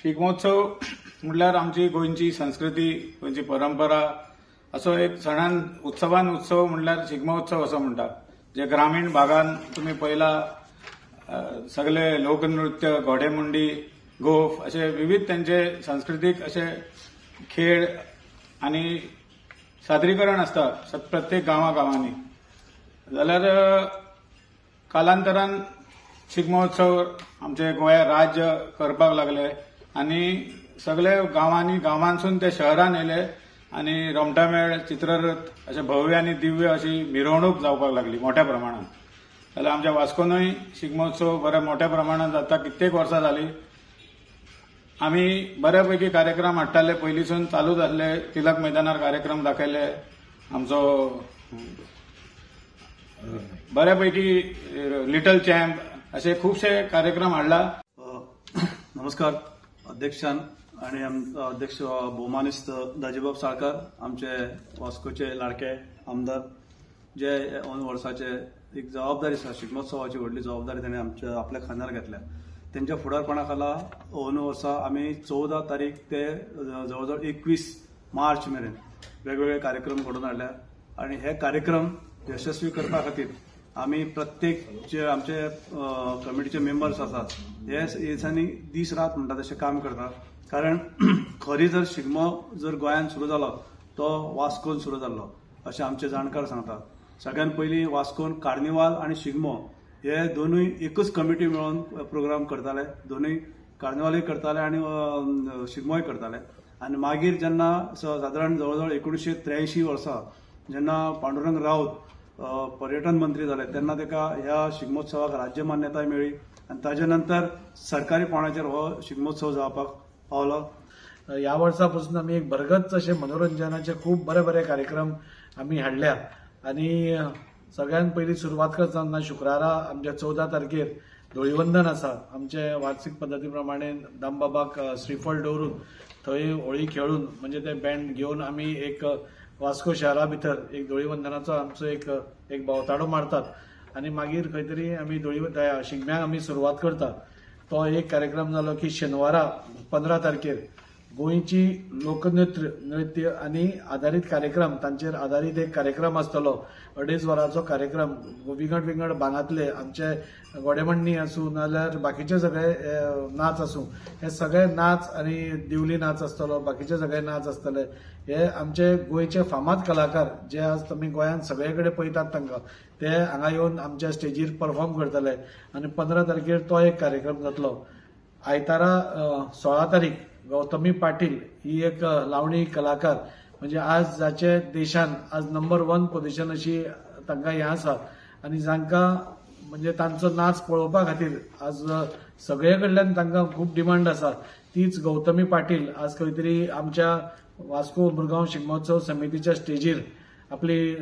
शिगमोत्सव म्हटल्यार आमची गोंयची संस्कृती, गोंयची परंपरा असो एक सणान उत्सवान उत्सव म्हटल्यार शिगमोत्सव असो म्हणटा. जे ग्रामीण भागान तुमी पळयला सगळे लोकनृत्य, घोडेमुंडी, गोफ असे विविध त्यांचे सांस्कृतिक असे खेळ आणि सादरीकरण आसता प्रत्येक गांवागांवांनी. जाल्यार कालांतरान शिगमोत्सव आमचे गोंय राज्य करपाक लागले आनी सगळे गांवांनी, गांवांसून ते शहरान येयले आनी रोमटामेळ, चित्ररथ अशे भव्य आनी दिव्य अशी मिरवणूक जावपाक लागली मोठ्या प्रमाणात. जाल्यार आमच्या वास्कोनूय शिगमोत्सव बऱ्या मोठ्या प्रमाणात जाता. कित्येक वर्सां जाली आमी बऱ्यापैकी कार्यक्रम हाडटाले, पयलींसून चालूच आसले. तिलक मैदानार कार्यक्रम दाखयले, आमचो बऱ्यापैकी लिटल चॅम्प असे खुबशे कार्यक्रम हाडला. नमस्कार. अध्यक्षान आणि अध्यक्ष भोवमानेस्त दाजीबाब साळकार, आमचे वास्कोचे लाडके आमदार, जे वर्साचे एक जबाबदारी आसा, शिगमोत्सवाची व्हडली जबाबदारी ताणें आमच्या आपल्या खांद्यार घेतल्या. तेंच्या फुडारपणा खाला अंदू वर्सा आमी 14 तारीख ते जवळ जवळ 21 मार्च मेरेन वेगवेगळे कार्यक्रम घडोवन हाडल्या आनी हे कार्यक्रम यशस्वी करपा खातीर आमी प्रत्येक जे आमचे कमिटीचे मेंबर्स आसात हे दिसांनी दीस रात म्हणटा तशें काम करता. कारण खरी जर शिगमो जर गोंयांत सुरू जालो तो वास्कोन सुरू जाल्लो अशें आमचे जाणकार सांगतात. सगळ्यात पयलीं वास्कोन कार्निवाल आनी शिगमो हे दोनूय एकच कमिटी मेळून प्रोग्राम करताले. दोनूय कार्निवालूय करताले आनी शिगमोय करताले. आनी मागीर जेन्ना सादारण जवळ जवळ 1983 वर्सा जेन्ना पांडुरंग राऊत पर्यटन मंत्री जाले तेन्ना ताका ह्या शिगमोत्सवाक राज्य मान्यताय मेळ्ळी आनी ताजे नंतर सरकारी पावंड्याचेर हो शिगमोत्सव जावपाक पावलो. ह्या वर्सा पासून आमी एक भरगच्च अशे मनोरंजनाचे खूब बरे बरे कार्यक्रम आमी हाडल्या. आनी सगळ्यात पयली सुरवात करतना शुक्रारा आमच्या 14 तारखेर धोळीवंदन आसा. आमचे वार्षिक पद्दती प्रमाणे दामबाबाक श्रीफळ दवरून थंय होळी खेळून म्हणजे ते बँड घेवन आमी एक वास्को शहरा भितर एक धोळीवंदनाचो आमचो एक एक भोंवताडो मारतात आनी मागीर खंय तरी आमी शिगम्याक आमी सुरवात करता. तो एक कार्यक्रम जालो की शेनवारा 15 तारखेर गोंयची लोकनृत्य नृत्य आनी आदारीत कार्यक्रम, तांचेर आदारीत एक कार्यक्रम आसतलो. 2.5 वरांचो कार्यक्रम विंगड विंगड भागांतले आमचे गोडेमण्णी आसूं नाजाल्यार बाकीचे सगळे नाच आसूं, हे सगळे नाच आनी दिवली नाच आसतलो, बाकीचे सगळे नाच आसतले. हे आमचे गोंयचे फामाद कलाकार जे आज तुमी गोंयांत सगळे कडेन पळयतात तांकां, ते हांगा येवन आमच्या स्टेजीर परफॉर्म करतले. आनी 15 तारखेर तो एक कार्यक्रम जातलो. आयतारा 16 तारीख गौतमी पाटील ही एक लावणी कलाकार, म्हणजे आज जाचे देशान आज नंबर 1 पोझिशन अशी तांकां हें आसा आनी जांकां म्हणजे तांचो नाच पळोवपा खातीर आज सगळे कडल्यान तांकां खूब डिमांड आसा, तीच गौतमी पाटील आज खंय तरी आमच्या वास्को मुरगांव शिगमोत्सव समितीच्या स्टेजीर आपली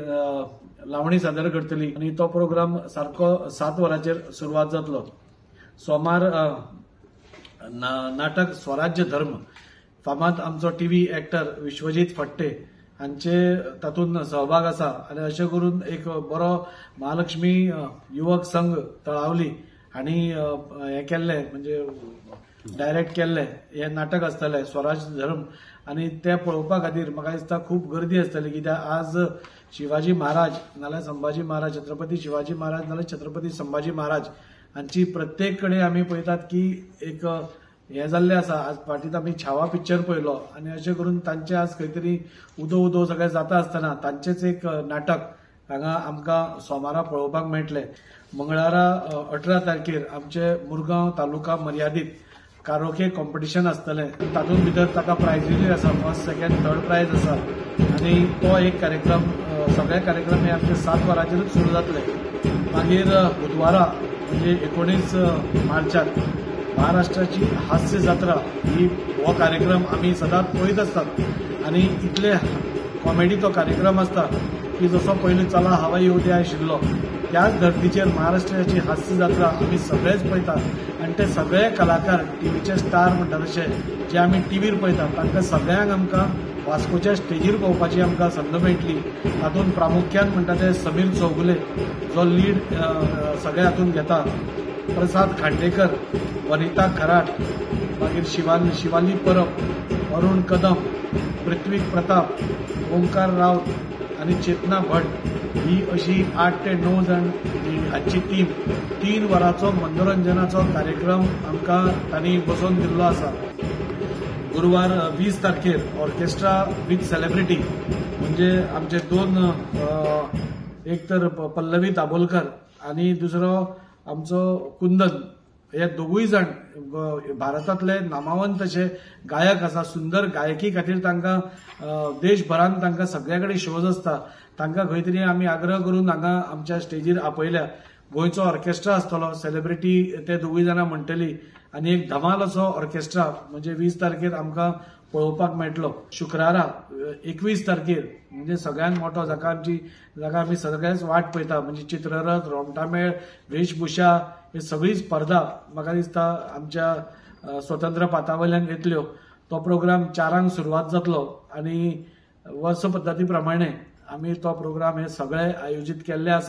लावणी सादर करतली आनी तो प्रोग्राम सारको 7 वरांचेर सुरवात जातलो. सोमार नाटक स्वराज्य धर्म, फामाद आमचो टीव्ही एक्टर विश्वजीत फट्टे हांचे तातूंत सहभाग आसा आनी अशें करून एक बरो महालक्ष्मी युवक संघ तळावली हांणी हें केल्लें, म्हणजे डायरेक्ट केल्लें हें नाटक आसतलें स्वराज्य धर्म. आनी तें पळोवपा खातीर म्हाका दिसता खूब गर्दी आसतली, कित्याक आज शिवाजी महाराज नाल्यार संभाजी महाराज, छत्रपती शिवाजी महाराज नाल्यार छत्रपती संभाजी महाराज हांची प्रत्येक कडेन आमी पळयतात की एक हें जाल्लें आसा. आज फाटींत आमी छावा पिक्चर पळयलो आनी अशें करून तांचे आज खंय तरी उदो उदो सगळें जाता आसतना तांचेच एक नाटक हांगा आमकां सोमारा पळोवपाक मेळटलें. मंगळारा 18 तारखेर आमचे मुरगांव तालुका मर्यादीत कारोके कॉम्पिटिशन आसतलें. तातूंत भितर ताका प्रायजूय आसा, फर्स्ट सेकंड थर्ड प्रायज आसा आनी तो एक कार्यक्रम, सगळे कार्यक्रम हे आमचे 7 वरांचेरूच सुरू जातले. मागीर बुधवारा म्हणजे 19 मार्चाक महाराष्ट्राची हास्य जात्रा ही हो कार्यक्रम आमी सदांच पळयत आसतात आनी इतले कॉमेडी तो कार्यक्रम आसता की जसो पयलीं चला हवा येवं दे आशिल्लो त्याच धर्तीचेर महाराष्ट्राची हास्य जात्रा आमी सगळेच पळयतात आनी ते सगळे कलाकार टीव्हीचे स्टार म्हणटा तशे जे आमी टीव्हीर पळयतात तांकां सगळ्यांक आमकां वास्कोच्या स्टेजीर पळोवपाची आमकां संद मेळटली. तातूंत प्रामुख्यान म्हणटा ते समीर चौगुले जो लीड सगळे हातूंत घेता, प्रसाद खांडेकर, वनिता खराट, मागीर शिवाली परब, अरुण कदम, पृथ्वी प्रताप, ओंकार राऊत आनी चेतना भट ही अशी 8 ते 9 जाण हांची टीम 3 वरांचो मनोरंजनाचो कार्यक्रम आमकां तांणी बसोवन दिल्लो आसा. गुरुवार 20 तारखेर ऑर्केस्ट्रा विथ सेलिब्रिटी म्हणजे आमचे 2 एक तर पल्लवी दाबोलकर आनी दुसरो आमचो कुंदन, हे दोगूय जाण भारतांतले नामावंत अशे गायक आसा. सुंदर गायकी खातीर तांकां देशभरांत तांकां सगळे कडेन शोज आसता. तांकां खंय तरी आमी आग्रह करून हांगा आमच्या स्टेजीर आपयल्या. गोंयचो ऑर्केस्ट्रा आसतलो, सेलिब्रिटी ते दोगूय जाणां म्हणटली आनी एक धमाल असो ऑर्केस्ट्रा म्हणजे 20 तारखेर आमकां पळोवपाक मेळटलो. शुक्रारा 21 तारखेर म्हणजे सगळ्यांत मोठो जाका आमी सगळेच वाट पळयता म्हणजे चित्ररथ, रोमटामेळ, वेशभूषा हे सगळी स्पर्धा म्हाका दिसता आमच्या स्वतंत्र पाता वयल्यान येतल्यो. तो प्रोग्राम 4 सुरवात जातलो आनी वर्स पद्दती प्रमाणे आमी तो प्रोग्राम हे सगळे आयोजीत केल्ले आसा.